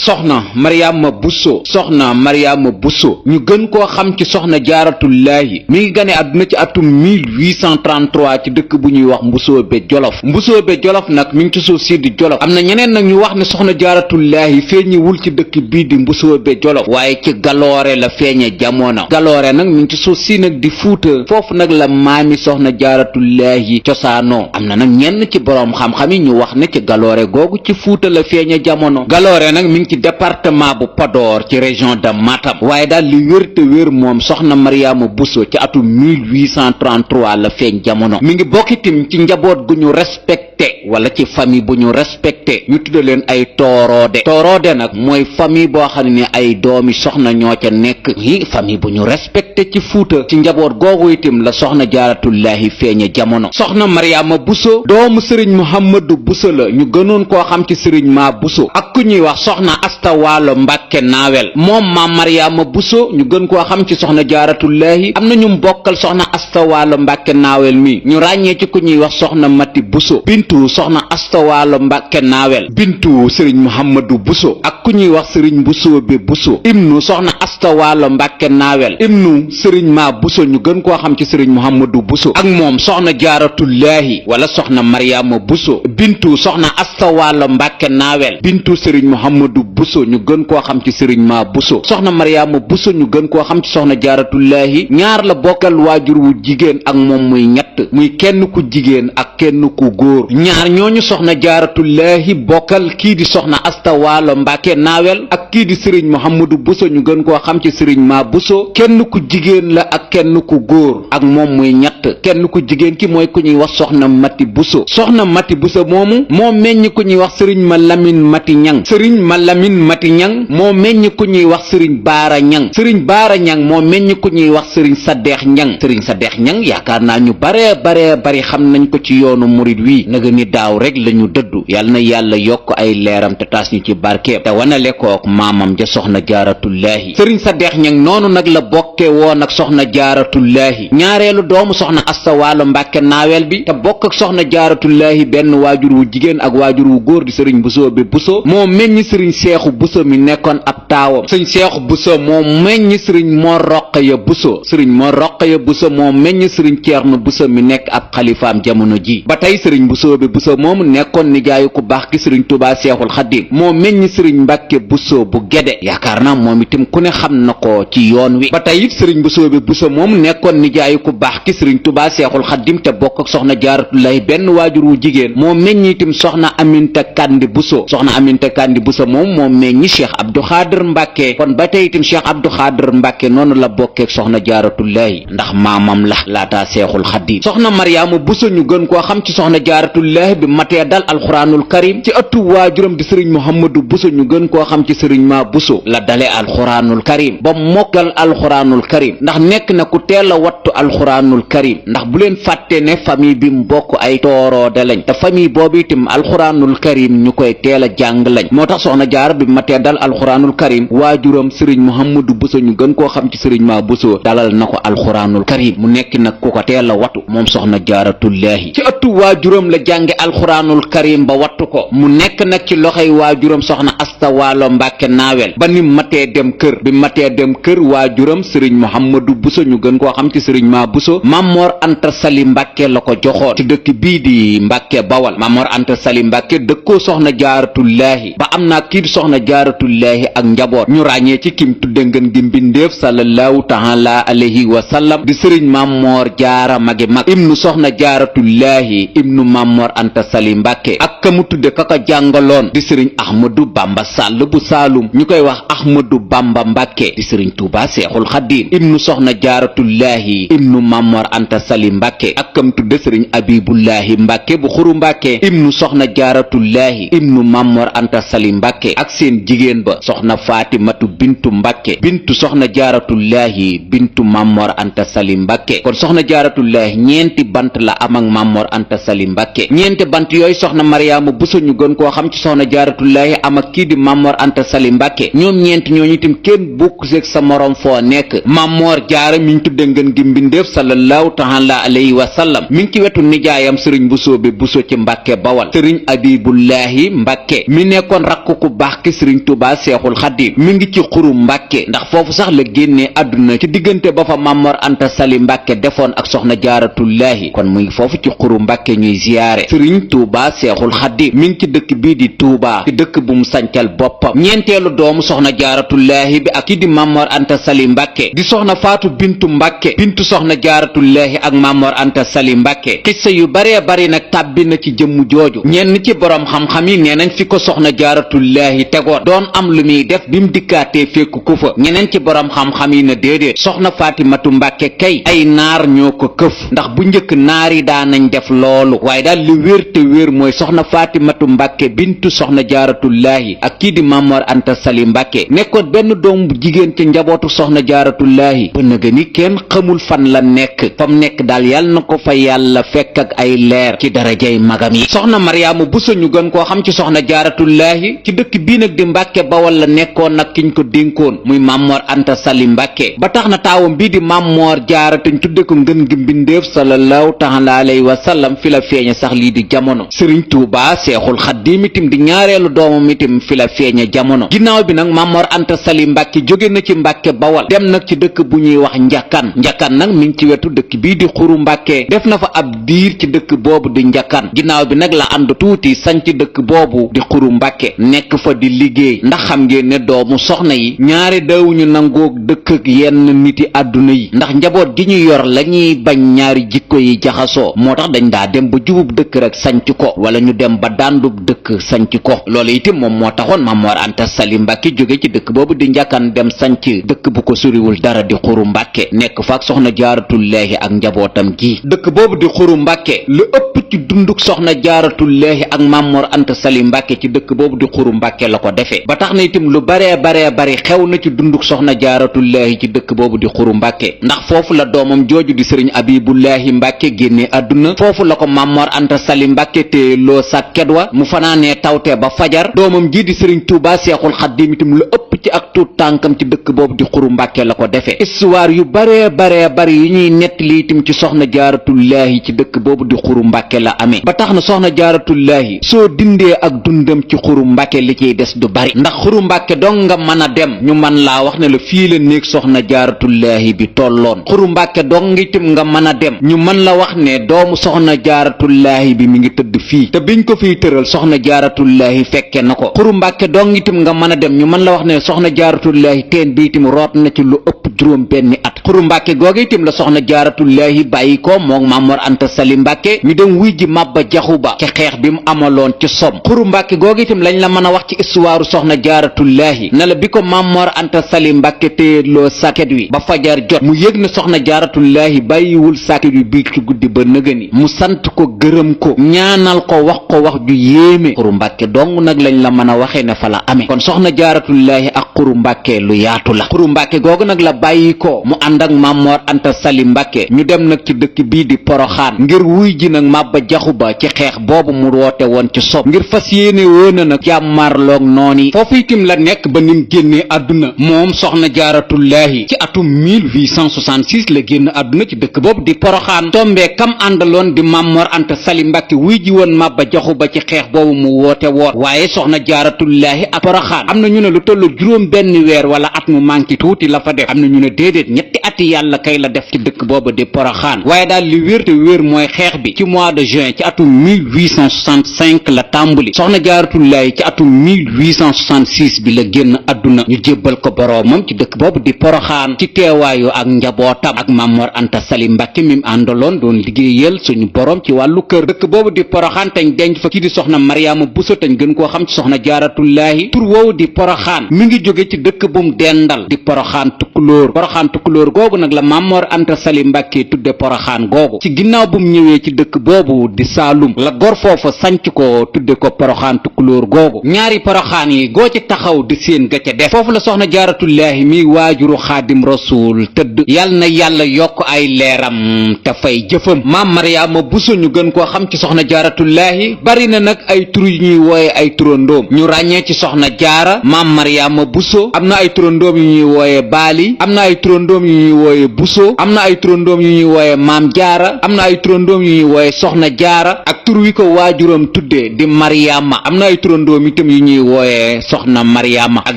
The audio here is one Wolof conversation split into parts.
soxna Mariama Bousso soxna Mariama Bousso ñu gën koo xam ci soxna jaaratullaahi mi ngi gane àdduna ci atum 1833 ci dëkk bu ñuy wax Mbusoobe Jolof Mbusoobe Jolof nag mi ngi ci suuf si di Jolof am na ñeneen nag ñu wax ne soxna jaaratullaahi feeñiwul ci dëkk bii di Mbusoobe Jolof waaye ci Galoore la feeñe jamono Galoore nag mi ngi ci suuf si nag di Fuuta foofu nag la maami soxna jaaratullaahi cosaanoo am na nag ñenn ci boroom xam-xam yi ñu wax ne ci Galoore googu ci Fuuta la feeñe jamono Galoore nag mi ngi ci département bu Podor ci région de Matam waaye daal li wér te wér moom soxna Mariama Bousso ci atum 1833 la feeñ jamono mi ngi bokkitim ci njaboot gu ñu respecté wala ci famille bu ñu respecté ñu tudde leen ay tooroode nag mooy famille boo xam ne ay doomi soxna ñoo ca nekk yi famille bu ñu respecté ci Fuuta ci njaboot googu itam la soxna jaaratullaahi feeñe jamono soxna Mariama Bousso doomu sëriñ Muhammadu Bousso la ñu gënoon koo xam ci sëriñ Ma Bousso ak ku ñuy wax soxna Asta Waalo Mbàkke Naawel moom maam Mariama Bousso ñu gën koo xam ci soxna jaaratullaahi am na ñu bokkal soxna Asta Waalo Mbàkke Naawel mi ñu ràññee ci ku ñuy wax soxna Mati Bousso bintu soxna Asta Waalo Mbàkke Naawel bintu sëriñ Muhammadu Bousso ak ku ñuy wax sëriñ Mbusoobe Bousso ibnu soxna Asta Waalo Mbàkke Naawel ibnu sëriñ Ma Bousso ñu gën koo xam ci sëriñ Muhammadu Bousso ak moom soxna jaaratullaahi wala soxna Mariama Bousso bintu soxna Asta Waalo Mbàkke Naawel bintu sëriñ Muhammadu Bousso ñu gën koo xam ci sëriñ Ma Bousso soxna Mariama Bousso ñu gën koo xam ci soxna jaaratullaahi ñaar la bokkal waajur wu jigéen ak moom muy ñett muy kenn ku jigéen ak kenn ku góor ñaar ñooñu soxna jaaratullaahi bokkal kii di soxna Asta Waalo Mbàkke Naawel ak kii di sëriñ Muhammadu Bousso ñu gën koo xam ci sëriñ Ma Bousso kenn ku jigéen la ak kenn ku góor ak moom muy ñett kenn ku jigéen ki mooy ku ñuy wax soxna Mati Bousso soxna Mati Bousso moomu moo meññ ku ñuy wax sëriñ Ma Lamin Mati Ñang sëriñ Ma Lamin Mati Ñang moo meññ ku ñuy wax sëriñ Baara Ñang sëriñ Baara Ñang moo meññ ku ñuy wax sëriñ Sadeex Ñang sëriñ Sadeex Ñang yaakaar naa ñu bare bari xam nañ ko ci yoonu murit wi naga ni daaw rek lañu dëddu yàlla na yàlla yokk ay leeram te taas ñu ci barkeem te wanale kook maamam ja soxna jaaratullaahi sëriñ Sadeex Ñang noonu nag la bokke woon ak soxna jaaratullaahi ñaareelu doomu soxna Asta Waalo Mbàkke Naawel bi te bokk ak soxna jaaratullaahi benn waajur wu jigéen ak waajur wu góor di sëriñ Mbusoobe Bousso moo meññ sëriñ Seexu Bousso mi nekkoon ab taawam sëriñ Seexu Bousso moo meññ sëriñ Mor Roqaya Bousso sëriñ Mor Roqaya Bousso moo meññ sëriñ Ceerno Bousso mi nekk ab xalifaam jamono ji ba tey sëriñ Mbusoobe Bousso moomu nekkoon nijaayu ku baax ki sëriñ Tubaa Seexul Xadiim moo meññ sëriñ Mbàkke Bousso bu Gede yaakaar naa moom itam ku ne xam na ko ci yoon wi ba tey it sëriñ Mbusoobe Bousso moomu nekkoon nijaayu ku baax ki sëriñ Tubaa Seexul Xadiim te bokk ak soxna jaaratullaahi benn waajur wu jigéen moo meññ itam soxna Aminta Kandi Bousso soxna Aminta Kandi Bousso moom moo meññi Cheikh Abdou Khadir Mbàkke kon ba tey itam Cheikh Abdou Khadir Mbàkke noonu la bokkeek soxna jaaratullaahi ndax maamam la laataa Seexul Xadiim soxna Mariama Bousso ñu gën koo xam ci soxna jaaratullaahi bi matee dal alxuraanul karim ci ëttu waajuram di sëriñ Muhammadu Bousso ñu gën koo xam ci sëriñ Ma Bousso la dale alxuraanul karim ba mokkal alxuraanul karim ndax nekk na ku teel a wattu alxuraanul karim ndax bu leen fàtte ne famille bi mu bokk ay tooroode lañ te famille boobu itam alxuraanul karim ñu koy teel a jàng lañ moo tax soxna jaara bi matee dal alxuraanul karim waajuram sëriñ Muhammadu Bousso ñu gën koo xam ci sëriñ Ma Bousso dalal na ko alxuraanul karim mu nekk nag ku ko teel a wattu moom soxna jaaratullaahi ci ëttu waajuram la jànge alxuraanul karim ba wattu ko mu nekk nag ci loxoy waajuram soxna Asta Waalo Mbàkke Naawel ba ni matee dem kër bi matee dem kër waajuram sëriñ Muhammadu Bousso ñu gën koo xam ci sëriñ Ma Bousso Mamor Anta Sali Mbàkke la ko joxoon ci dëkk bii di Mbàkke Bawal Mamor Anta Sali Mbàkke dëkkoo soxna jaaratullaahi ba am naa kii di soxna jaaratullaahi ak njaboot ñu ràññee ci kim tudde ngeen gi mbindeef sallallahu taala alayhi wa sallam di sëriñ Mamor Jaara magi mag ibnu soxna jaaratullaahi ibnu Mamor Anta Sali Mbàkke ak ka mu tudde ka ko jàngaloon di sëriñ Ahmadu Bamba Sàll bu Saalum ñu koy wax Ahmadu Bamba Mbàkke di sëriñ Tuubaa Seexul Xadiim ibnu soxna jaaratullaahi ibnu Mamor Anta Sali Mbàkke ak kam tudde sëriñ Abibullaahi Mbàkke bu Xuru Mbàkke ibnu soxna jaaratullaahi ibnu Mamor Anta Sali Mbàkke ak seen jigéen ba soxna Faatimatu bintu Mbàkke bintu soxna jaaratullaahi bintu Mamor Anta Sali Mbàkke kon soxna jaaratullaahi ñeenti bant la am ak Mamor Anta Sali Mbàkke Mbàkke ñeenti bant yooyu soxna Mariama Bousso ñu gën koo xam ci soxna jaaratullaahi am ak kii di Mamor Anta Sali Mbàkke ñoom ñeent ñooñu itam kenn bokku seeg sa morom foo nekk Mamor Jaara mi ñu tudde ngeen gi mbindeef sallallahu taala alayhi wa sallam mi ngi ci wetu nijaayam sëriñ Mbusoobe Bousso ci Mbàkke Bawal sëriñ Abibullahi Mbàkke mi nekkoon rakk ku baax ki sëriñ Tuubaa Seexul Xadiim mi ngi ci xuru Mbàkke ndax foofu sax la génnee àdduna ci diggante ba fa Mamor Anta Sali Mbàkke defoon ak soxna jaaratullaahi kon muy foofu ci xuru Mbàkke ñuy ziyaare sëriñ Tuubaa Seexul Xadiim mi ngi ci dëkk bii di Tuubaa ci dëkk bu mu sancal boppam ñeenteelu doomu soxna jaaratullaahi bi ak kii di Mamor Anta Sali Mbàkke di soxna Faatu Bintu Mbàkke bintu soxna jaaratullaahi ak Mamor Anta Sali Mbàkke xissa yu baree bari nag tàbbi na ci jëmm jooju ñenn ci boroom xam-xam yi nee nañ fi ko soxna jaaratullaahi tegoon doon am lu muy def bi mu dikkaatee fekk ko fa ñeneen ci boroom xam-xam yi na déedéet soxna Faatimatu Mbàkke kay ay naar ñoo ko këf ndax bu njëkk naar yi daa nañ def loolu waaye daal li wér te wér mooy soxna Faatimatu Mbàkke bintu soxna jaaratullaahi ak kii di Mamor Anta Sali Mbàkke nekkoon benn doom bu jigéen ca njabootu soxna jaaratullaahi ba nëga ni kenn xamul fan la nekk fam nekk daal yàlla na ko fa yàlla fekk ak ay leer ci darajay magam yi soxna Mariama Bousso ñu gën koo xam ci soxna jaaratullaahi ci dëkk bii nag di Mbàkke Bawal la nekkoon nag kiñ ko dénkoon muy Mamor Anta Sali Mbàkke ba tax na taawam bii di Mamor Jaara te ñu tudde ko ngën gi mbindeef sallallahu taala alayhi wa sallam fi la feeñe sax lii di jamono sëriñ Tuubaa Seexul Xadiim itam di ñaareelu doomam itam fi la feeñe jamono ginnaaw bi nag Mamor Anta Sali Mbàkke jóge na ci Mbàkke Bawal dem nag ci dëkk bu ñuy wax njakkan nag mi ngi ci wetu dëkk bii di xuru Mbàkke def na fa ab diir ci dëkk boobu di njakkan ginnaaw bi nag la ànd tuuti sanc dëkk boobu di xuru Mbàkke nekk fa di liggéey ndax xam ngeen ne doomu soxna yi ñaari daawuñu nangoog dëkk ak yenn niti àdduna yi ndax njaboot gi ñu yor lañuy bañ ñaari jikko yi jaxasoo moo tax dañ daa dem ba jubub dëkk rek sanc ko wala ñu dem ba dàndub dëkk sanc ko loolu itam moom moo taxoon Mamor Anta Sali Mbàkke jóge ci dëkk boobu di njakkan dem sanc dëkk bu ko suriwul dara di xuru Mbàkke nekk fa ak soxna jaaratullaahi ak njabootam gi dëkk boobu di xuru Mbàkke lu ëpp ci dunduk soxna jaaratullaahi ak Mamor Anta Sali Mbàkke ci dëkk boobu di xuru Mbàkke la ko defee ba tax na itam lu baree bari xew na ci dunduk soxna jaaratullaahi ci dëkk boobu di xuru Mbàkke ndax foofu la doomam jooju di sëriñ Abibullahi Mbàkke génne àdduna foofu la ko Mamor Anta Sali Mbàkke te loo sàkket wa mu fanaanee tawte ba fajar doomam ji di sëriñ Tuubaa Seexul Xadiim itam lu ëpp ci ak tuut tànkam ci dëkk boobu di xuru Mbàkke la ko defee histoire yu baree bari yi ñuy nettali itam ci soxna jaaratullaahi ci dëkk boobu di xuru Mbàkke la amee ba tax na soxna jaaratullaahi soo dindee ak dundam ci xuru Mbàkke li ciy des du bari ndax xuru Mbàkke dong nga mën a dem ñu man laa wax ne la fii la néeg soxna jaaratullaahi bi tolloon xuru Mbàkke dong itam nga mën a dem ñu mën la wax ne doomu soxna jaaratullaahi bi mi ngi tëdd fii te biñ ko fiy tëral soxna jaaratullaahi fekke na ko xuru Mbàkke dong itam nga mën a dem ñu mën la wax ne soxna jaaratullaahi teen bi itam root na ci lu ëpp juróom benni at xuru Mbàkke googu itam la soxna jaaratullaahi bàyyi ko moog Mamor Anta Sali Mbàkke ñu dem wuy ji Màbba Jaxu Ba ci xeex bi mu amaloon ci som xuru Mbàkke googu itam lañ la mën a wax ci histoire soxna jaaratullaahi na la bi ko Mamor Anta Sali Mbàkke téyeloo sàkket wi ba fajar jot mu yëg na soxna jaaratullaahi bàyyiwul sàkket wi bii ci guddi ba nëgëni mu sant ko gërëm ko ñaanal ko wax ju yéeme xuru Mbàkke dong nag lañ la mën a waxee ne fa la amee kon soxna jaaratullaahi ak xuru Mbàkke lu yaatu la xuru Mbàkke googu nag la bàyyi ko mu ànd ak Mamor Anta Sali Mbàkke ñu dem nag ci dëkk bii di Poroxaan ngir wuy ji nag Màbba Jaxu Ba ci xeex boobu mu woote woon ci sob ngir fas yéene woon nag jàmmarloog noon yi foofu itam la nekk ba nim génnee àdduna moom soxna jaaratullaahi ci atum 1866 la génn àdduna ci dëkk boobu di Poroxaan tombee kam àndaloon di Mamor Anta Sali Mbàkke wuy ji woon Màbba Jaxu Ba ci xeex boobu mu woote woon waaye soxna jaaratullaahi ak Poroxaan am na ñu ne lu tollu juróom benn weer wala at mu manki tuuti la fa def am na ñu ne déedéet ñetti ati yàlla kay la def ci dëkk boobu di Poroxaan waaye daal li wér te wér mooy xeex bi ci mois de juin ci atum 1865 la tàmbali soxna jaaratullaahi ci atum 1866 bi la génn àdduna ñu jébbal ko boroomam ci dëkk boobu di Poroxaan ci teewaayu ak njabootam ak Mamor Anta Sali Mbàkke mi mu àndaloon doon liggéeyal suñu borom ci wàllu kër dëkk boobu di Poroxaan tañ denc fa kii di soxna Mariama Bousso tañ gën koo xam ci soxna jaaratullaahi tur woowu di Poroxaan mi ngi jóge ci dëkk bu mu dendal di Poroxaan Tukulóor googu nag la Mamor Anta Sali Mbàkke tudde Poroxaan googu ci ginnaaw bu mu ñëwee ci dëkk boobu di Saalum la gor foofa sanc ko tudde ko Poroxaan Tukulóor googu ñaari Poroxaan yi goo ci taxaw di seen ga ca def. foofu la soxna jaaratullaahi mi waajuru xaadim rasul tëdd yal na yàlla yokk ay leeram te fay jëfam. maam Mariama Bousso ñu gën koo xam ci soxna jaaratullaahi bari na nag ay tur yu ñuy wooye ay turandoom ñu ràññee ci soxna jaara maam Mariama Bousso am na ay turandoom yu ñuy wooye baali am na ay turandoom yu ñuy wooye Bousso am na ay turandoom yu ñuy wooye maam jaara am na ay turandoom yu ñuy wooye soxna jaara ak tur wi ko waajuram tudde di Mariama am na ay turandoom itam yu ñuy wooye soxna Mariama ak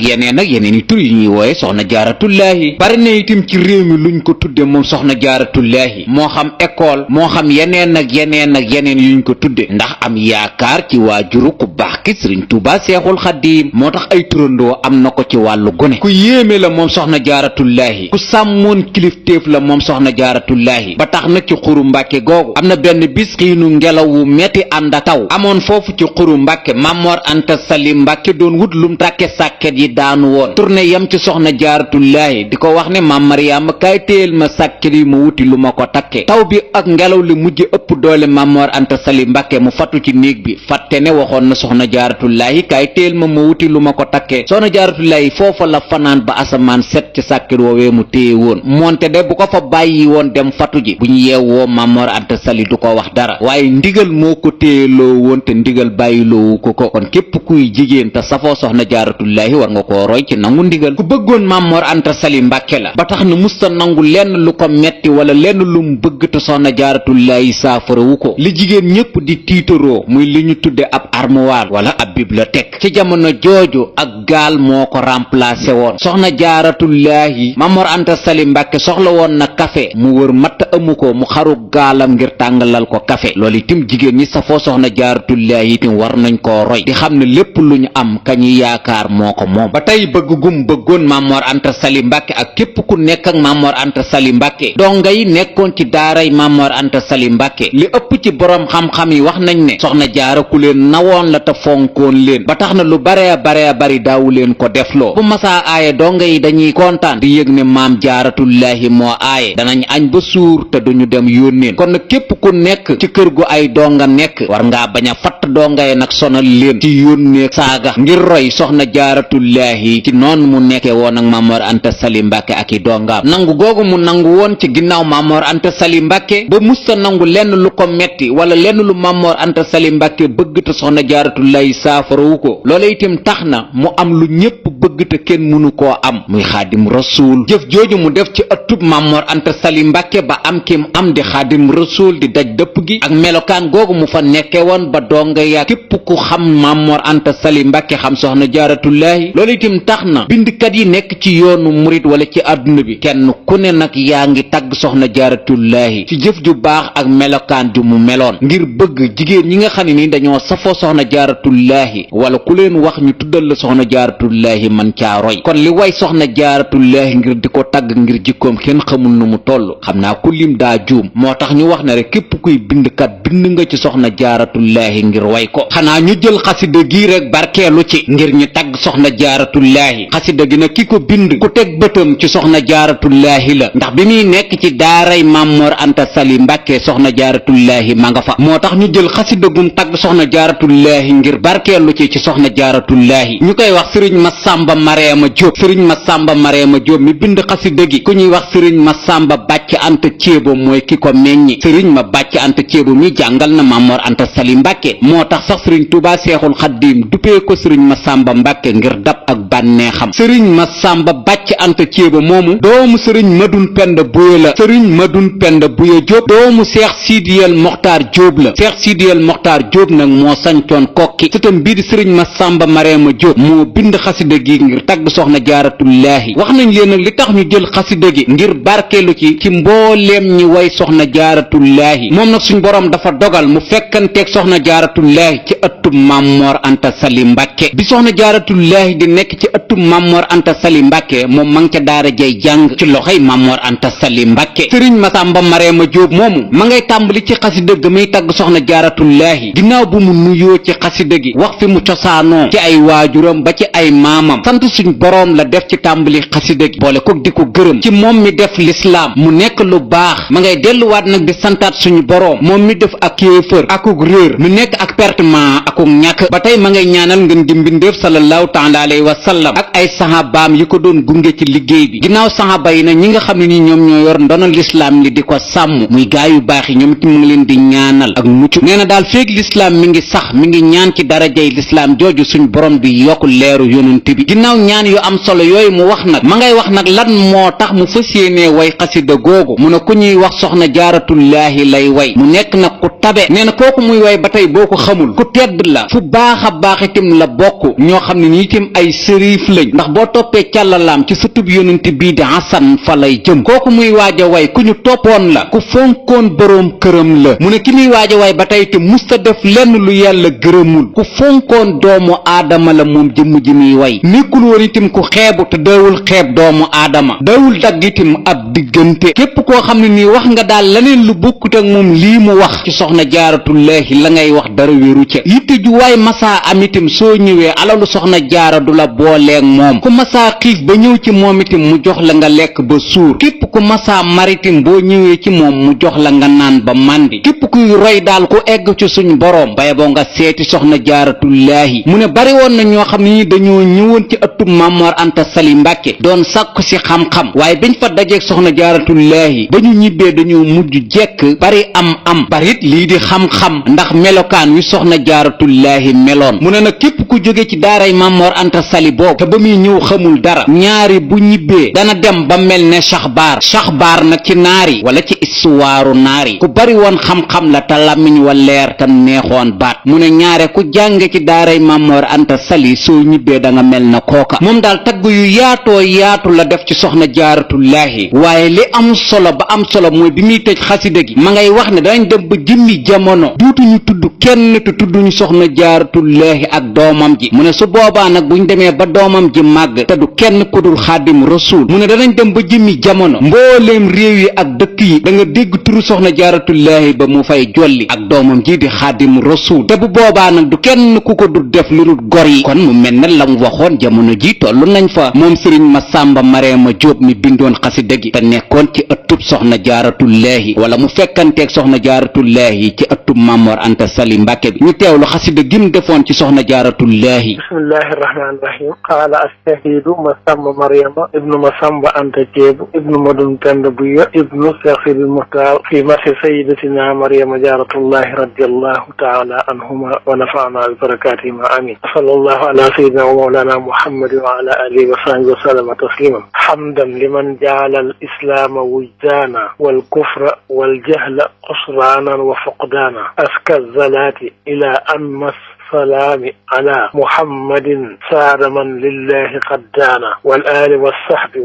yeneen i tur yu ñuy wooye soxna jaaratullaahi bari na itam ci réew mi luñ ko tudde moom soxna jaaratullaahi moo xam école moo xam yeneen yuñ ko tudde ndax am yaakaar ci waajuru ku baax ki Sëriñ Tuubaa Seexul Xadiim moo tax ay turandoo am na ko ci wàllu gone ku yéeme la moom soxna jaaratullaahi ku sàmmoon kilifteef la moom soxna jaaratullaahi ba tax nag ci xuru mbàkke googu am na benn bis xiinu ngelaw wu metti ànd ak taw amoon foofu ci xuru mbàkke Mamor Anta Sali Mbàkke doon wut lum tàkke sàkket yi daanu woon tourné yam ci soxna jaaratullaahi di ko wax ne maam Mariama kaay téyel ma sàkket yi ma wuti lu ma ko takke taw bi ak ngelaw li mujj ëpp doole Mamor Anta Sali Mbàkke mu fatu ci néeg bi fàtte ne waxoon na soxna jaaratullaahi kaay téyel ma wuti lu ma ko takke soxna jaaratullaahi foofa la fanaan ba asamaan set ci sàkket woowee mu téye woon moonte de bu ko fa bàyyi woon dem fatu ji bu ñu yeewoo Mamor Anta Sali du ko wax dara waaye ndigal moo ko téyeloo woon te ndigal bàyyiloowu ko kon képp kuy jigéen te safoo soxna jaaratullaahi war nga koo roy ci nangu ndigal ku bëggoon Mamor Anta Sali Mbàkke la ba tax na musta nangu lenn lu ko metti wala lenn lu mu bëgg te soxna jaaratullaahi saafarawu ko li jigéen ñépp di tiitaroo muy li ñu tudde ab armoire wala ab bibliothèque ci jamono jooju ak gaal moo ko remplacé woon soxna jaaratullaahi Mamor Anta Sali Mbàkke soxla woon na kafe mu wër matt amu ko mu xaru gaalam ngir tàngalal ko kafe loolu itam jigéen ñi safoo soxna jaaratullaahi itam war nañ koo roy di xam ne lépp lu ñu am kañu yaakaar moo ko moom ba tey bëgg gum bëggoon Mamor Anta Sali Mbàkke ak képp ku nekk ak Mamor Anta Sali Mbàkke donga yi nekkoon ci daaray Mamor Anta Sali Mbàkke li ëpp ci boroom xam-xam yi wax nañ ne soxna jaara ku leen nawoon la te fonkoon leen ba tax na lu bare bari daawu leen ko defloo bu masaa aaye donga yi dañuy kontaan di yëg ne maam jaaratullaahi moo aaye danañ añ ba suur te duñu dem yónneen kon nag képp ku nekk ci kër gu ay donga nekk war ngaa bañ a fatt donga yi nag sonal leen ci yónnee saaga ngir roy soxna jaaratullaahi ci noonu mu nekkee woon ak Mamor Anta Sali Mbàkke ak i dongaam nangu googu mu nangu woon ci ginnaaw Mamor Anta Sali Mbàkke ba musta nangu lenn lu ko metti wala lenn lu Mamor Anta Sali Mbàkke bëgg te soxna jaaratullaahi saafarawu ko loola itam tax na mu am lu ñépp bëgg te kenn mënu koo am muy xaadim rasuul jëf jooju mu def ci ëttub Mamor Anta Sali Mbàkke ba am kim am di xaadim rasuul di daj dëpp gi ak melokaan googu mu fa nekke woon ba donga ya képp ku xam Mamor Anta Sali Mbàkke xam soxna jaaratullaahi loolu itam tax na bindkat yi nekk ci yoonu murit wala ci àdduna bi kenn ku ne nag yaa ngi tagg soxna jaaratullaahi ci jëf ju baax ak melokaan ju mu meloon ngir bëgg jigéen ñi nga xam ne ni dañoo safoo soxna jaaratullaahi wala ku leen wax ñu tuddal la soxna jaaratullaahi man caa roy kon li way soxna jaaratullaahi ngir di ko tagg ngir jikkoom kenn xamul nu mu toll xam naa ku lim daa juum moo tax ñu wax ne rek képp kuy bindkat bind nga ci soxna jaaratullaahi ngir way ko xanaa ñu jël xasida gii rek barkeelu ci ngir ñu tagg soxna jaaratullaahi xasida gi nag ki ko bind ku teg bëtam ci soxna jaaratullaahi la ndax bi muy nekk ci daaray Mamor Anta Sali Mbàkke soxna jaaratullaahi ma nga fa moo tax ñu jël xasida gum tagg soxna jaaratullaahi ngir barkeelu ci soxna jaaratullaahi ñu koy wax sëriñ Masamba Mareema Jóob sëriñ Masamba Mareema Jóob mi bind xasida gi ku ñuy wax sëriñ Masamba Bàcc Anta Ceebo mooy ki ko meññi sëriñ ma Bàcc Anta Ceebo mi jàngal na Mamor Anta Sali Mbàkke moo tax sax sëriñ Tuubaa Seexul Xaddiim duppee ko sëriñ Masamba Mbàkke ngir dab ak bànneexam sëriñ Masamba Bàcc Anta Ceebo moomu doomu sëriñ Madun Penda Buye la sëriñ Madun Penda Buye Jóob doomu Seex Sidiyal Moxtaar Jóob la Seex Sidiyal Moxtaar Jóob nag moo sañcoon kokki sëtam bii di sëriñ Masamba Mareema Jóob moo bind xasida gi ngir tagg soxna jaaratullaahi wax nañ leen nag li tax ñu jël xasida gi ngir barkeelu ci mbooleem ñi way soxna jaaratullaahi moom nag suñ boroom dafa dogal mu fekkanteeg soxna jaaratullaahi ci ëttub Mamor Anta Sali Mbàkke bi soxna jaaratullaahi di nekk ci ëttub Mamor Anta Sali Mbàkke moom ma ngi ca daara jay jàng ci loxoy Mamor Anta Sali Mbàkke sëriñ Masamba Mareema Jóob moomu ma ngay tàmbali ci xasida gi muy tagg soxna jaaratullaahi ginnaaw bu mu nuyoo ci xasida gi wax fi mu cosaanoo ci ay waajuram ba ci ay maamam sant suñ boroom la def ci tàmbali xasida gi boole ko di ko gërëm ci moom mi def lislaam mu nekk lu baax ma ngay delluwaat nag di santaat suñu boroom moom mi def ak kéefër akuk réer mu nekk ak pertement akuk ñàkk ba tey ma ngay ñaanal ngeen di mbindeef sallallahu taala alayhi wa sallam ak ay sahabaam yi ko doon gunge ci liggéey bi. ginnaaw sahaba yi nag ñi nga xam ne ni ñoom ñoo yor ndonal lislaam li di ko sàmm muy gaay yu baax yi ñoom it mu ngi leen di ñaanal ak mucc. nee na daal feeg lislaam mi ngi sax mi ngi ñaan ci darajay lislaam jooju suñ borom di yokk leeru yonent bi. ginnaaw ñaan yu am solo yooyu mu wax nag ma ngay wax nag lan moo tax mu fas yéenee way xasida googu mu ne ku ñuy wax soxna jaaratullaahi lay way mu nekk nag ku tabe. nee na kooku muy way ba tey boo ko xamul ku tedd la fu baax a baax itam la bokk ñoo xam ne nii itam ay sëriif lañ ndax boo toppee càllalaam ci sutub yonent bii di Hasan fa lay jëm. kooku muy waaj a way ku ñu toppoon la ku fonkoon boroom këram la mu ne ki muy waaj a way ba tey te musta def lenn lu yàlla gërëmul ku fonkoon doomu aadama la moom jëmm ji muy way nekkul woon itam ku xeebu te daawul xeeb doomu aadama daawul dagg itam ab diggante képp koo xam ne nii wax nga daal leneen lu bokkut ak moom lii mu wax ci soxna jaaratullaahi la ngay wax dara wéru ca yitte ju waay masaa am itam soo ñëwee alalu soxna jaara du la booleeg moom ku masaa xiif ba ñëw ci moom itam mu jox la nga lekk ba suur képp ku masaa maritim boo ñëwee ci moom mu jox la nga naan ba màndi képp kuy roy daal ku egg ci suñ boroom baye boo nga seeti soxna jaaratullaahi mu ne bari woon na ñoo xam ne ñi dañoo ñëwoon ci ëttub Mamor Anta Sali Mbàkke doon sàkku si xam-xam waaye biñ fa dajeeg soxna jaaratullaahi ba ñu ñibbee dañoo mujj jekk bari am barit lii di xam-xam ndax melokaan wi soxna jaaratullaahi meloon mu ne nag képp ku jóge ci daaray Mamor Anta Sali boobu te ba muy ñëw xamul dara ñaari bu ñibbee dana dem ba mel ne saxbaar nag ci naari wala ci istuwaaru naari ku bari woon xam-xam la te làmmiñ wa leer te neexoon baat mu ne ñaare ku jànge ci daaray Mamor Anta Sali soo ñibbee da nga mel na kooka moom daal tagg yu yaatoo yaatu la def ci soxna jaaratullaahi waaye li am solo ba am solo mooy bi muy tëj xasida gi ma ngay wax ne danañ dem ba jëmmi jamono duutuñu tudd kenn te tudduñu soxna jaaratullaahi ak doomam ji mu ne su boobaa nag buñ demee ba doomam ji màgg te du kenn ku dul xaadim rasuul mu ne danañ dem ba jëmmi jamono mbooleem réew yi ak dëkk yi da nga dégg turu soxna jaaratullaahi ba mu fay jolli ak doomam ji di xaadim rasuul te bu boobaa nag du kenn ku ko du def lu dul gor yi kon mu mel ne la mu waxoon jamono ji tollu nañ fa moom sëriñ Masamba Mareema Jóob mi bindoon xasida gi te nekkoon ci ëttub soxna jaaratullaahi wala mu fekkanteeg soxna jaaratullaahi ci ëttub Mamor Anta Sali Mbàkke bi ñu teewlu xasida gim defoon ci soxna jaaratullaahi. bismillahi rahmaani rahim qaala astahidu Masamba Mareema ibnu Masamba Anta Jeebu ibnu Madun Pend Buya ibnu Seex Sidi Muxtaar fi masi sayyidatina Maryama jaaratullaahi radiyallahu taala anhuma wa nafaana bi barakaatihima amin sallallahu ala sayyidina wa mawlana muhammadin wa ala alihi wa sahbihi wa sallama tasliman hamdan liman jaala al islaama wujdaana wal kufra wal jahla qusraanan wa fuqdaana aska zalaati ila ammas السلام على محمد سار من لله قد دانا والآل والصحب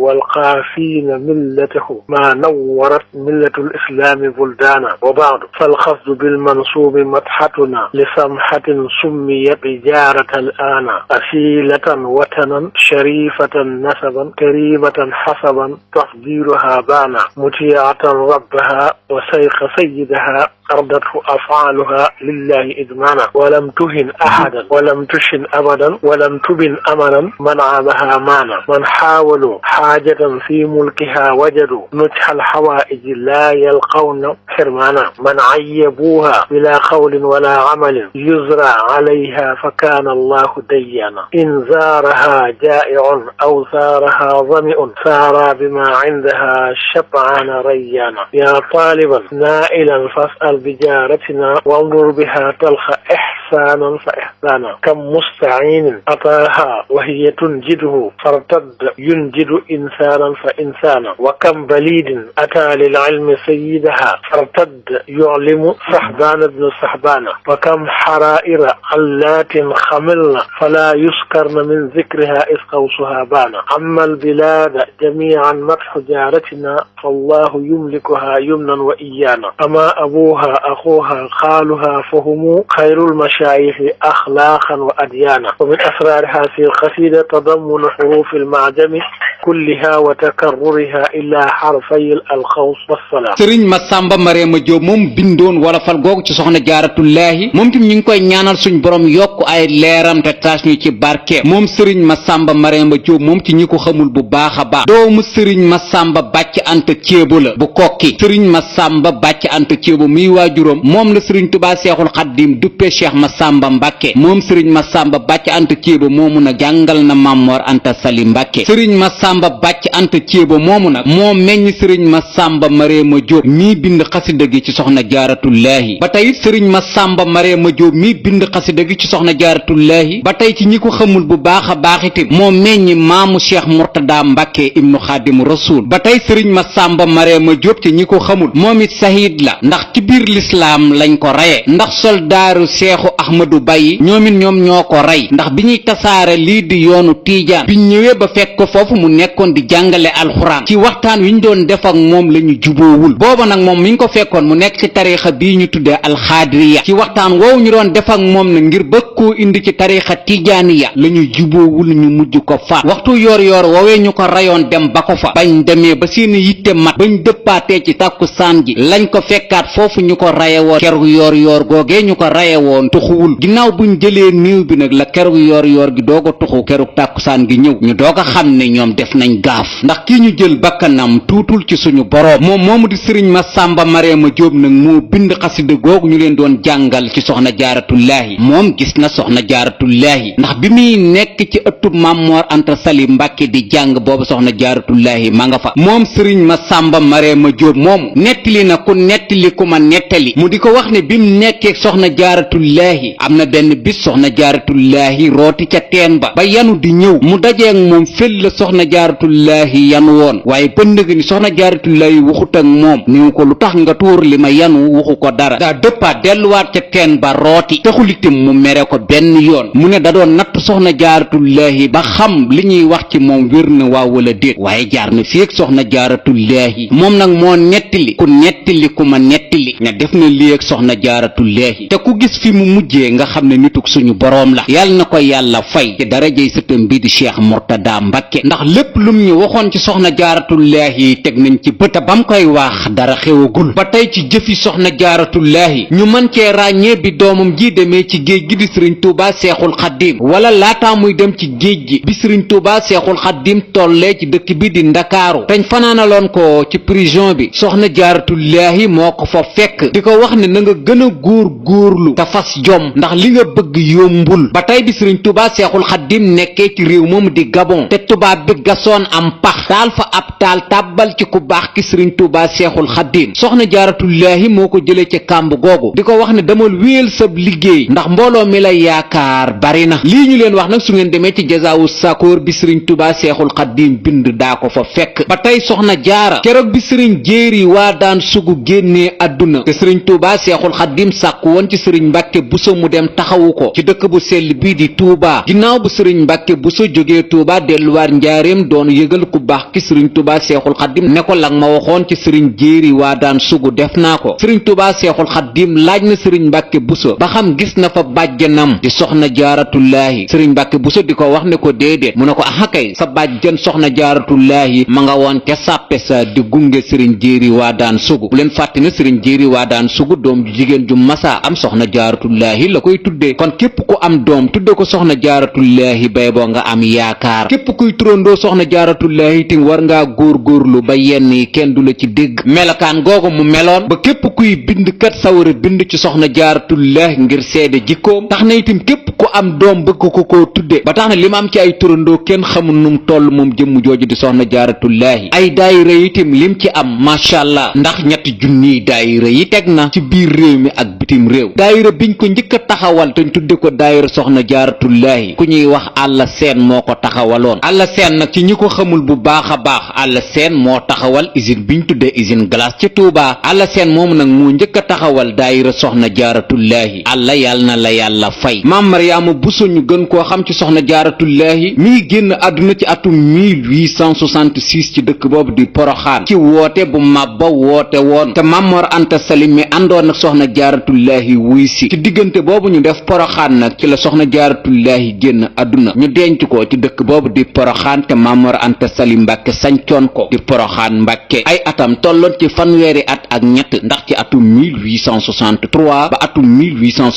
والقافين ملته ما نورت ملة الإسلام بلدانا وبعد فالخفض بالمنصوب مدحتنا لسمحة سميت بجارة الآن أسيلة وطنا شريفة نسبا كريمة حسبا تفضيلها بانا مطيعة ربها وسيق سيدها أردته أفعالها لله إدمانا ولم تهن أحدا ولم تشن أبدا ولم تبن أملا من عابها مانا من حاولوا حاجة في ملكها وجدوا نجح الحوائج لا يلقون حرمانا من عيبوها بلا قول ولا عمل يزرع عليها فكان الله ديانا إن زارها جائع أو زارها ظمئ سارا بما عندها شبعان ريانا يا طالبا نائلا فاسأل بجارتنا وانظر بها تلقى إحسانا فإحسانا كم مستعين أتاها وهي تنجده فارتد ينجد إنسانا فإنسانا وكم بليد أتى للعلم سيدها فارتد يعلم صحبان ابن صحبان وكم حرائر علات خملن فلا يسكرن من ذكرها إذ قوسها بانا أما البلاد جميعا مدح جارتنا فالله يملكها يمنا وإيانا أما أبوها أخوها خالها فهم خير المشايخ أخلاقا وأديانا ومن أسرار هذه القصيدة تضمن حروف المعجم kulliha wa takarruriha illa xarfay alxaws wassalaam. sëriñ Masamba Mariama Jóob moom bindoon wolofal googu ci soxna jaaratullaahi moom tim ñu ngi koy ñaanal suñ borom yokk ay leeram te taas ñu ci barkeem moom sëriñ Masamba Mariama Jóob moom ci ñi ko xamul bu baax a baax doomu sëriñ Masamba Bàcc Anta Ceebo la bu kokki sëriñ Masamba Bàcc Anta Ceebo miy waajuram moom la sëriñ Tubaa Seexul Xaddim duppe Cheikh Masamba Mbàkke moom sëriñ Masamba Bàcc Anta Ceebo moomu nag jàngal na Mamor Anta Sali Mbàkke sëriñ Masamba Bàcc Anta Ceebo moomu nag moo meññ sëriñ Masamba Mariama Jóob mii bind xasida gi ci soxna jaaratullaahi ba tey sëriñ Masamba Mariama Jóob mii bind xasida gi ci soxna jaaratullaahi ba tey ci ñi ko xamul bu baax a baax itam moo meññi maamu Cheikh Murtada Mbàkke ibnu Xaadimu Rasuul ba tey sëriñ Masamba Mariama Jóob ci ñi ko xamul moom it sahiid la ndax ci biir lislaam lañ ko reye ndax soldaaru Seexu Ahmadu Bayi ñoom ñoo ko rey ndax bi ñuy tasaare lii di yoonu tiijaan biñ ñëwee ba fekk ko foofu mu nekkoon di jàngale alxuraan ci waxtaan wi ñu doon def ak moom la ñu juboowul booba nag moom mi ngi ko fekkoon mu nekk ci tariixa bii ñu tuddee alxaadiriya ci waxtaan woowu ñu doon def ak moom na ngir bëgg koo indi ci tariixa tijaaniya la ñu juboowul ñu mujj ko faat waxtu yoor woowee ñu ko rayoon dem ba ko fa bañ demee ba seeni yitte mat bañ dëppaatee ci tàkkusaan ji lañ ko fekkaat foofu ñu ko raye woon keroog yoor googee ñu ko raye woon tuxuwul ginnaaw buñ jëlee néew bi nag la keroog yoor gi doog a tuxu keroog tàkkusaan gi ñëw ñu doog a xam ne ñoom def nañ gaaf ndax kii ñu jël bakkanam tuutul ci suñu boroom moom moomu di sëriñ Masamba Mariama Jóob nag moo bind xasida googu ñu leen doon jàngal ci soxna jaaratullaahi moom gis na soxna jaaratullaahi ndax bi muy nekk ci ëttub Mamor Anta Sali Mbàkke di jàng boobu soxna jaaratullaahi ma nga fa moom sëriñ Masamba Mariama Jóob moomu nettali na ku nettali ku ma nettali mu di ko wax ne bi mu nekkee soxna jaaratullaahi am na benn bis soxna jaaratullaahi rooti ca teen ba yanu di ñëw mu dajeeg moom fel la soxna jaaratullaahi yanu woon waaye bënd ni soxna jaaratullaahi waxut ak moom niw ko lu tax nga tuur li ma yanu waxu ko dara daa dëppaat delluwaat ca teen ba rooti taxul itam mu mere ko benn yoon mu ne da doon natt soxna jaaratullaahi ba xam li ñuy wax ci moom wér na waaw wala déet waaye jaar na fii ak soxna jaaratullaahi moom nag moo nettali ku ma nettali ne def na lii ak soxna jaaratullaahi te ku gis fi mu mujjee nga xam ne nituk suñu boroom la yàlla na ko yàlla fay ci darajey sëtam bii di Cheikh Murtada Mbàkke ndax lépp lum ñu waxoon ci soxna jaaratullaahi teg nañ ci bët bam koy wax dara xewagul ba tey ci jëfi soxna jaaratullaahi ñu mën cee ràññee bi doomam ji demee ci géej gi di sëriñ Tuubaa Seexul Xaddim wala laataa muy dem ci géej gi bi sëriñ Tuubaa Seexul Xaddim tollee ci dëkk bi di Ndakaaru teñ fanaanaloon ko ci prison bi soxna jaaratullaahi moo ko fa fekk di ko wax ne na nga gën a góorlu te fas jom ndax li nga bëgg yombul ba tey bi sëriñ Tuubaa Seexul Xaddim nekkee ci réew moomu di Gabon te tubaab bi gasoon am pax taal fa ab taal tàbbal ci ku baax ki sëriñ Tuubaa Seexul Xaddim soxna jaaratullaahi moo ko jëlee ci kàmb googu di ko wax ne demal wéyal sab liggéey ndax mbooloo mi la yaakaar bari na lii ñu leen wax nag su ngeen demee ci jasaawu sakoor bi sëriñ Tuubaa Seexul Xaddim bind daa ko fa fekk ba tey soxna jaara keroog bi sëriñ jéeri waa daan sugu génnee àdduna te sëriñ Tuubaa Seexul Xaddim sàkku woon ci sëriñ Mbàkke Buso mu dem taxawu ko ci dëkk bu sell bii di Tuubaa ginnaaw bu sëriñ Mbàkke Buso jógee Tuubaa delluwaat njaareem doon yëgal ku baax ki sëriñ Tuubaa Seexul Xaddim ne ko lang ma waxoon ci sëriñ jéeri waa daan sugu def naa ko sëriñ Tuubaa Seexul Xaddim laaj na sëriñ Mbàkke Buso ba xam gis na fa bàjjanam di soxna jaaratullaahi sëriñ Mbàkke Buso di ko wax ne ko déedéet mu ne ko axakay sa bàjjan soxna jaaratullaahi ma nga woon ca sàppe sa di gunge sëriñ jéeri waa daan sugu bu leen fàtte ne sëriñ jéeri waa daan sugu doom ju jigéen ju masa am soxna jaaratullaahi la koy tuddee kon képp ku am doom tudde ko soxna jaaratullaahi bay boo nga am yaakaar képp kuy turandoo soxna jaaratullaahi tim war ngaa góorgóorlu ba yenn yi kenn du la ci dégg melokaan googu mu meloon ba képp kuy bind kat sawar a bind ci soxna jaaratullaahi ngir seede jikkoom tax na itam képp ku am doom bëgg ko koo tudde ba tax na li ma am ci ay turandoo kenn xamul num toll moom jëmm jooju di soxna jaaratullaahi ay daayira itam lim ci am macha allah ndax ñetti junniy daayira yi teg na ci biir réew mi ak bitim réew daayira biñ ko njëkk a taxawal te ñu tudde ko daayira soxna jaaratullaahi ku ñuy wax Alla Seen moo ko taxawaloon Alla Seen nag ci ñi ko xamul bu baax a baax Alla Seen moo taxawal usine biñ tuddee usine glace ci Touba Alla Seen moomu nag moo njëkk a taxawal daayira soxna jaaratullaahi alla yàlla na la yàlla fay maam Mariama Buso ñu gën koo xam ci soxna jaaratullaahi mi ngi génn àdduna ci atum 1866 ci dëkk boobu di Poroxaan ci woote bu màbba woote woon te Mamor Anta Sali mi àndoon ak soxna jaaratullaahi wuy si ci diggante boobu ñu def Poroxaan nag ci la soxna jaaratullaahi génn àdduna ñu denc ko ci dëkk boobu di Poroxaan te Mamor Anta Sali Mbàkke sancoon ko di Poroxaan Mbàkke ay atam tolloon ci fanweeri at ak ñett ndax ci atum 1863 ba atum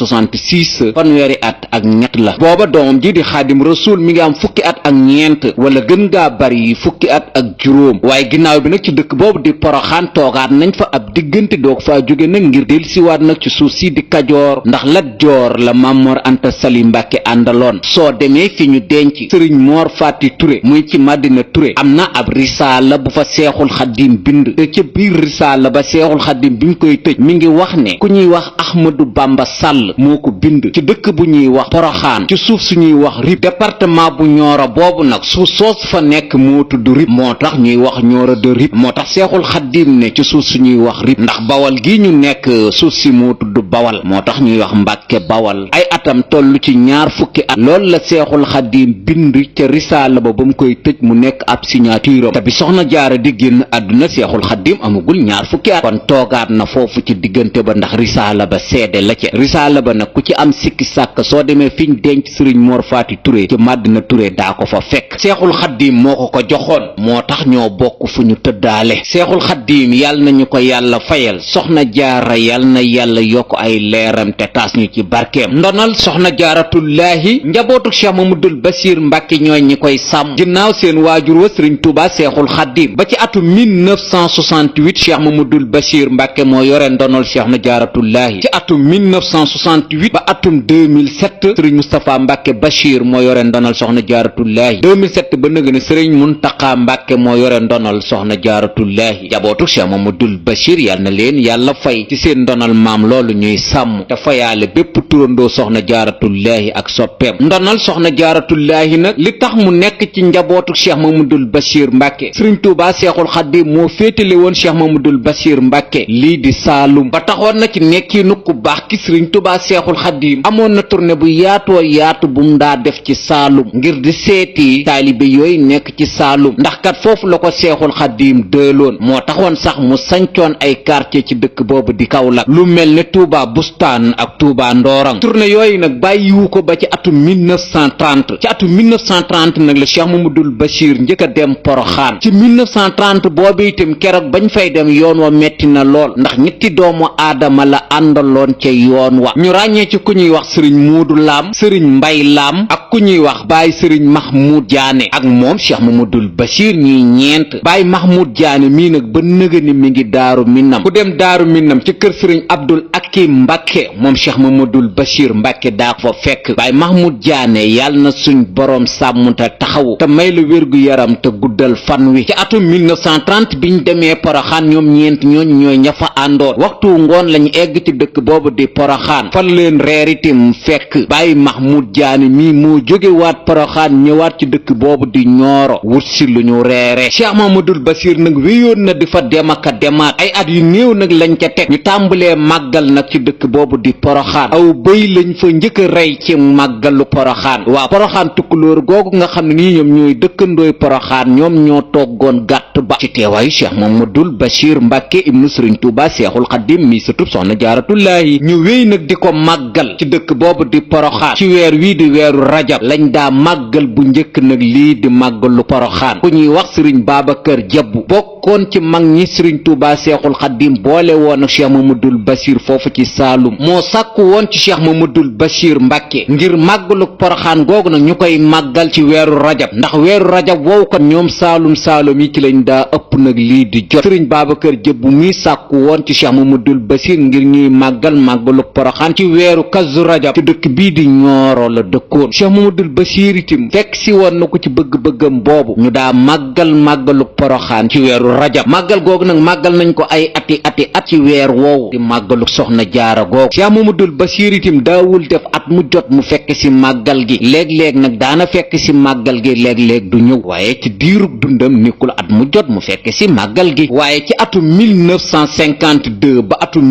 1866 fanweeri at ak ñett la. booba doomam ji di Xaadim Rasuul mi ngi am fukki at ak ñeent wala gën ngaa bari fukki at ak juróom. waaye ginnaaw bi nag ci dëkk boobu di Poroxaan toogaat nañ fa ab diggante doog faa jóge nag ngir dellusiwaat nag ci suuf si di Kajoor ndax Lat Joor la Mamor Anta Sali Mbàkke àndaloon. soo demee fi ñu denc sëriñ Moor Faati Ture muy ci Madina Ture am na ab risaala bu fa Seexul Xaddim bind te ca biir risaala ba Seexul Xaddim bi mu koy tëj mi ngi wax ne ku ñuy wax Ahmadu Bamba Sàll moo ko bind ci dëkk bu ñuy wax Poroxaan ci suuf suñuy wax Rip département bu Ñooro boobu nag suuf soos fa nekk moo tudd Rip moo tax ñuy wax Ñooro de Rip moo tax Seexul Xaddim ne ci suuf suñuy wax Rip ndax Bawal gi ñu nekk suuf si moo tudd Bawal moo tax ñuy wax Mbàkke Bawal ay atam tollu ci ñaar fukki at loolu la Seexul Xaddim bind ca risaala ba mu koy tëj mu nekk ab signature am te bi soxna jaara di génn àdduna Seexul Xaddim amagul ñaar fukki at kon toogaat na foofu ci diggante ba ndax risaala ba seede la ca risaala ba nag ku ci am sikki sàkk soo demee fiñ denc sëriñ Moor Faati Ture ci Madina Ture daa ko fa fekk Seexul Xaddim moo ko joxoon moo tax ñoo bokk fu ñu tëddaale Seexul Xaddim yàlla nañu ko yàlla fayal soxna jaara yàlla na yàlla yokk ay leeram te taas ñu ci barkeem ndonal soxna jaaratullaahi njabootu Cheikh Mamadul Basiir Mbàkke ñooy ñi koy sàmm ginnaaw seen waajur wa sëriñ Tuuba Seexul Xaddim ba ci atum 1968 Cheikh Mamadul Basiir Mbàkke moo yore ndonal Soxna Jaaratullaahi ci atum 1968 ba atum 2007 sëriñ Moustapha Mbàkke Bachir moo yore ndonal Soxna Jaaratullaahi 2007 ba nëgë ne sëriñ Muntaxa Mbàkke moo yore ndonal Soxna Jaaratullaahi jabootu Cheikh Mamadul Bachir yal na leen yàlla fay ci seen ndonal maam loolu ñuy sàmm te fayaale bépp turandoo Soxna Jaaratullaahi ak soppeem ndonal Soxna Jaaratullaahi nag li tax mu nekk ci njabootu Cheikh Mamadul Bachir Mbàkke sëriñ Tuubaa Seexul Xaddim moo féetale woon Cheikh Mamadul Bachir Mbàkke lii di Saalum ba taxoon na ci nekkiinu ku baax ki sëriñ Tuubaa Seexul Xaddim amoon na tournée bu yaatoo yaatu bu mu daa def ci Saalum ngir di seeti taalibe yooyu nekk ci Saalum ndax kat foofu la ko Seexul Xaddim dëloon moo taxoon sax mu sancoon ay quartier ci dëkk boobu di Kaolack lu mel ne Touba Bustaan ak Touba Ndorong tournée yooyu nag bàyyiwu ko ba ci atum 1930 ci atum 1930 nag la Cheikh Mamadul Bachir njëkk a dem Poroxaan ci 1930 boobu itam keroog bañ fay dem yoon wa metti na lool ndax ñetti doomu aadama la àndaloon ca yoon wa ñu ràññee ci ku ñuy wax sëriñ Muudu Laam sëriñ Mbay Laam ak ku ñuy wax Baay sëriñ Mahmoud Jaane ak moom Cheikh Mamadul Bachir ñiy ñeent Baay Mahmoud Jaane mii nag ba nëgëni mi ngi Daaru Minam ku dem Daaru Minam ci kër sëriñ Abdul Akim Mbàkke moom Cheikh Mamadul Bachir Mbàkke daa fa fekk Baay Mahmoud Jaane yàlla na suñ boroom sàmm te taxawu te may la wérgu yaram te guddal fan wi ci atum 1930 biñ demee Poroxaan ñoom ñeent ñooy ña fa àndoon waxtu ngoon lañu egg ci dëkk boobu di Poroxaan fan leen reer itam fekk Baay Mahmoud Jaane mii moo jóge waat Poroxaan ñëwaat ci dëkk boobu di Ñooro wut si lu ñu reere Cheikh Mamadul Bachir nag wéyoon na di fa dem ak a demaat ay at yu néew nag lañ ca teg ñu tàmbalee màggal nag ci dëkk boobu di Poroxaan aw bëy lañ fa njëkk a rey ci màggalu Poroxaan waa Poroxaan tukkulóor googu nga xam ne nii ñoom ñooy dëkkandooy Poroxaan ñoom ñoo toggoon gàtt ba ci teewaayu Cheikh Mamadul Bachir Mbàkke ibnu Sëriñ Tuubaa Seexul Xaddim mi sëtub Soxna Jaaratullaahi ñu wéy nag di ko màggal ci dëkk boobu di Poroxaan ci weer wii di weeru rajab lañ daa màggal bu njëkk nag lii di màggalu Poroxaan ku ñuy wax Sëriñ Babacar Jabbu bokkoon ci mag ñi Sëriñ Tuubaa Seexul Xaddim boole woon ak Cheikh Mamadul Bachir foofu ci Saalum moo sàkku woon ci Cheikh Mamadul Bachir Mbàkke ngir màggalu Poroxaan googu nag ñu koy màggal ci weeru rajab ndax weeru rajab wow ko ñoom saalum yi ci lañ daa ëpp nag lii di jot sëriñ Babacar Jëbbu mi sàkku woon ci Cheikh Mamadul Bachir ngir ñuy màggal màggalu Poroxaan ci weeru kazu rajab ci dëkk bii di Ñooro la dëkkoon Cheikh Mamadul Bachir itam fekk si woon na ko ci bëgg-bëggam boobu ñu daa màggal màggalu Poroxaan ci weeru rajab màggal googu nag màggal nañ ko ay ati at ci weer woowu di màggalu Soxna Jaara googu Cheikh Mamadul Bachir itam daawul def at mu jot mu fekk si màggal gi léeg-léeg nag daana fekk si màggal gi léeg-léeg du ñëw waaye ci diirug dundam nekkul at mu jot mu fekk si màggal gi waaye ci atum 1952 ba atum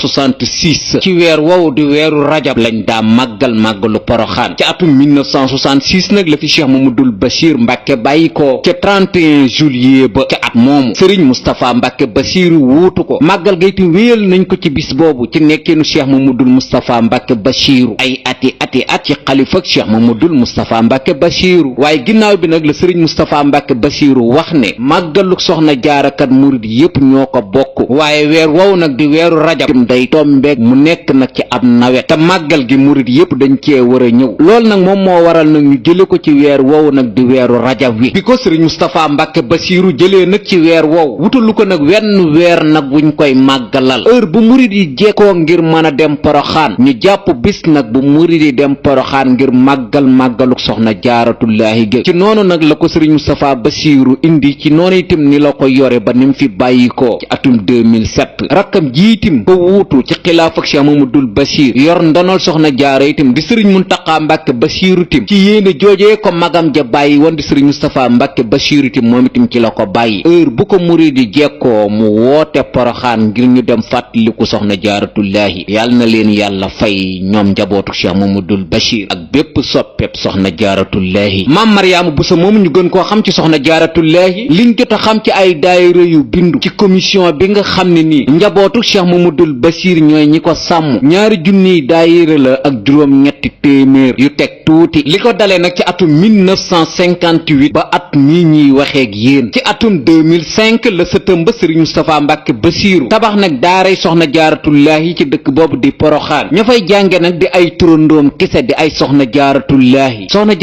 1966 ci weer woowu di weeru rajab lañ daa màggal màggalu Poroxaan ci atum 1966 nag la fi Cheikh Mamadul Bachir Mbàkke bàyyi ko ca 31 juillet ba ca at moomu Serigne Moustapha Mbàkke Bachir wuutu ko màggal ga itam wéyal nañ ko ci bis boobu ci nekkeenu Cheikh Mamadul Moustapha Mbàkke Bachir ay ati at ci xalifa Cheikh Mamadul Moustapha Mbàkke Bachir waaye ginnaaw ginnaaw bi nag la sëriñ Moustapha Mbacke Bassirou wax ne màggaluk soxna jaarakat murid yépp ñoo ko bokk waaye weer wow nag di weeru rajab tim day tombeeg mu nekk nag ci ab nawet te màggal gi murid yépp dañ cee war a ñëw loolu nag moom moo waral nag ñu jële ko ci weer wow nag di weeru rajab wi bi ko sëriñ Moustapha Mbacke Bassirou jëlee nag ci weer wow wutalu ko nag wenn weer nag wuñ koy màggalal heure bu murid yi jekkoo ngir mën a dem poroxaan ñu jàpp bis nag bu murid yi dem poroxaan ngir màggaluk soxna jaaratullaahi gi ci noonu nag la ko sëriñ Moustapha Bassirou indi ci noonu itam ni la ko yore ba nim fi bàyyikoo ci atum 2007 rakkam jiitim ko wuutu ci xilaaf ak Cheikh Mamadul Bachir yor ndonol soxna jaara itam di sëriñ Muntaxa Mbàkke Bassirou tim ci yéene joojee ko magam ja bàyyi woon di sëriñ Moustapha Mbàkke Bassirou tim moom itam ci la ko bàyyi heure bu ko murid yi jekkoo mu woote poroxaan ngir ñu dem fàttaliku soxna jaaratullaahi yàlla na leen yàlla fay ñoom njabootu Cheikh Mamadul Bachir ak bépp soppeb soxna jaaratullaahi maam Mariama Bousso moom ñu gën koo xam ci soxna jaaratullaahi liñ jot a xam ci ay daayira yu bindu ci commission bi nga xam ne nii njabootu Cheikh Mamadul Bachir ñooy ñi ko sàmm 2 junniy daayira la ak juróom-ñetti téeméer yu teg tuuti li ko dalee nag ci atum 1958 ba at mii ñuy waxeeg yéen ci atum 2005 la sëtëm ba sëriñ Moustapha Mbacke Bassirou tabax nag daaray soxna jaaratullaahi ci dëkk boobu di poroxaan ña fay jànge nag di ay turandoom kese di ay soxna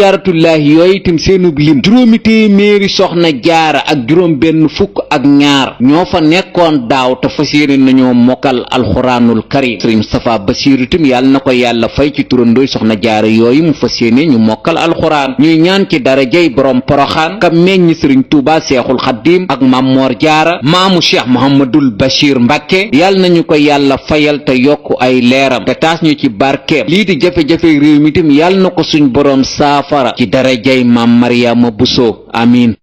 jaaratullaahi yooyu itam seenub lim 2 soxna jaara ak juróom benn fukk ak ñaar ñoo fa nekkoon daaw te fas yéene nañoo mokkal alxuraanul karim sëriñ Moustapha Bassirou itam yàlla na ko yàlla fay ci turandooy soxna jaara yooyu mu fas yéene ñu mokkal alxuraan ñuy ñaan ci darajay borom poroxaan ka meññ sëriñ Tuubaa Seexul Xaddiim ak Maam Moor Jaara maamu Cheikh Mouhamadul Bachir Mbacke yàlla nañu ko yàlla fayal te yokk ay leeram te taas ñu ci barkeem lii di jafe-jafe réew mi itam yàlla na ko suñ borom saafara ci darajay Maam Mariama Bousso amiin